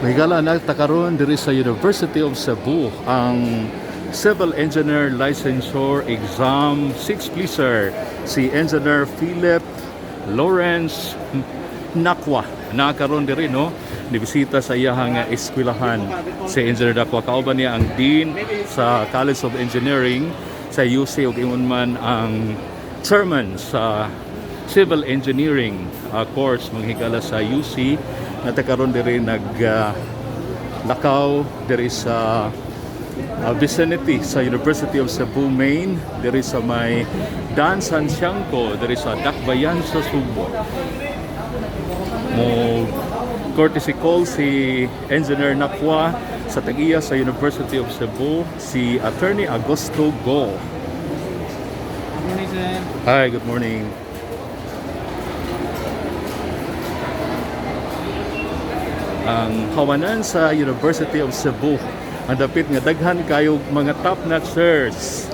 Mahigala na ta karon diri sa University of Cebu ang Civil Engineer Licensure Exam 6 placer, si Engineer Philip Lawrence Nakwa na karon diri, no, nibisita sa iyahang eskwelahan. Si Engineer Nakwa, kauban niya ang Dean sa College of Engineering sa UC ug ingon man ang chairman sa Civil Engineering course, mga higala, sa UC na karon diri nag lakaw diri sa vicinity sa University of Cebu Main, diri sa may Dan Sanciangco, diri sa Dakbayan sa Sugbo. Mo courtesy call si Engineer Nakwa sa tag-iya sa University of Cebu, si Attorney Agosto Go. Good morning, sir. Hi, good morning. Ang kawanan sa University of Cebu. Ang dapit nga daghan kayo mga top notchers.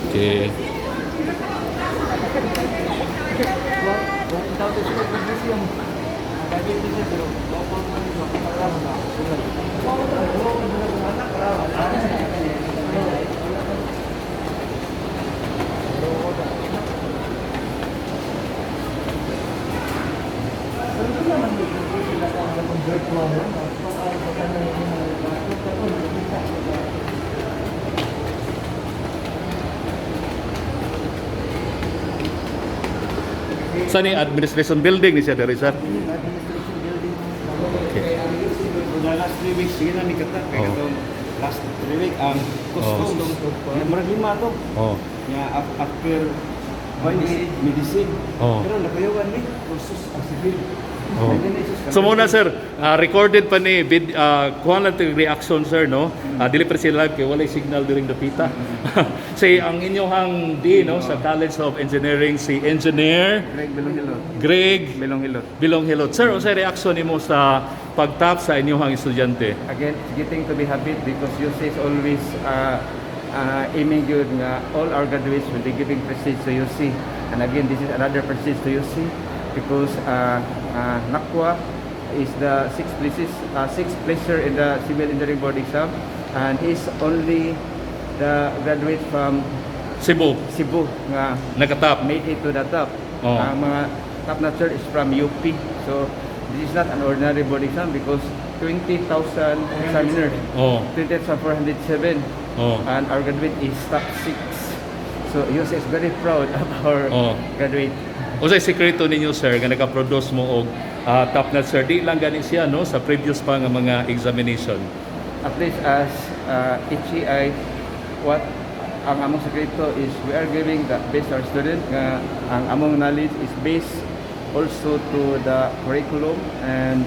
Okay. Sa ni administration building ni siya diri, sir? Administration building. Okay. For the last 3 weeks, sige na ni kata. Kaya katong last 3 week ang custom. Murag lima to. Nga after one is medicine. Pero nakuyawan ni kursus ang civil. So muna, sir, recorded pa ni vid, kuha lang tayong reaction, sir, no? Dili pa sila live kay walay signal during the pita. Si ang inyong dean, no, sa College of Engineering, si Engineer Greg Belonghilot. Greg Belonghilot. Bilong Hilot. Sir, unsay reaction nimo sa pagtap sa inyong estudyante? Again, it's getting to be habit because UC is always aiming good nga all our graduates will be giving prestige to UC. And again, this is another prestige to UC because Nakwa is the sixth placer in the Civil Engineering Board exam, and he is only the graduate from Cebu, Cebu nga nakatap. Made it to the top. Ang mga top notcher is from UP. So this is not an ordinary board exam because 20,000 examiners, 20,407, and our graduate is top 6. So UC is very proud of our graduate. Unsay sekreto ninyo, sir, nga naka-produce mo og top notch, sir? Di lang gani siya, no, sa previous pa nga mga examination. At least as HEI, what ang among sekreto is we are giving the best our student nga ang among knowledge is based also to the curriculum and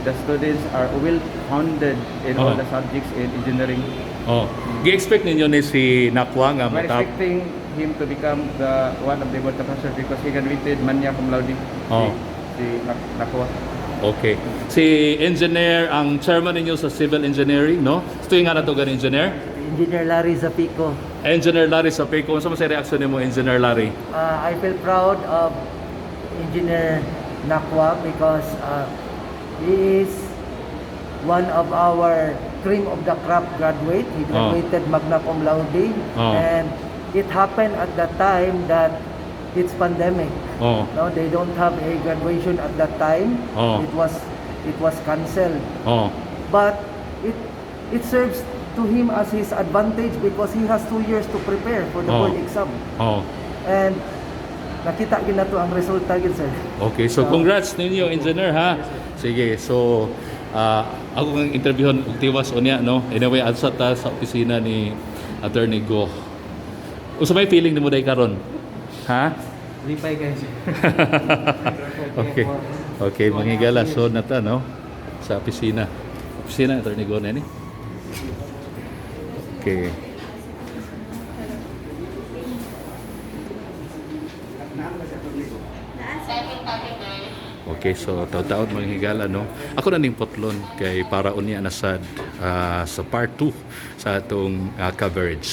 the students are well founded in all the subjects in engineering. Oh. Gi-expect ninyo ni si Nakwa nga We're mo-top? Expecting him to become the one of the board professors because he graduated magna cum laude. Si Nakwa. Okay. Si engineer, ang chairman ninyo sa civil engineering, no? Ito yung nga na to gani, engineer? Engineer Larry Zapico. Engineer Larry Sapeco. Unsa man sa reaction nimo, Engineer Larry? I feel proud of Engineer Nakwa because he is one of our cream of the crop graduate. He graduated magna cum laude and it happened at the time that it's pandemic. No, they don't have a graduation at that time. It was canceled. But it serves to him as his advantage because he has 2 years to prepare for the board exam. And nakita gid nato ang resulta gid, sir. Okay, so congrats ninyo, engineer, ha. Sige, so ako kang interviewon og tiwas unya, no. Anyway, adsa ta sa opisina ni Attorney Go. Unsa may feeling nimo day karon? Ha? Lipay guys. Okay. Okay, mga higala, so na ta, no, sa opisina. Opisina Attorney Go na ni. Okay. Okay, so taud-taud mga higala, no? Ako na ning putlon kay para unya na sad sa part 2 sa atong coverage.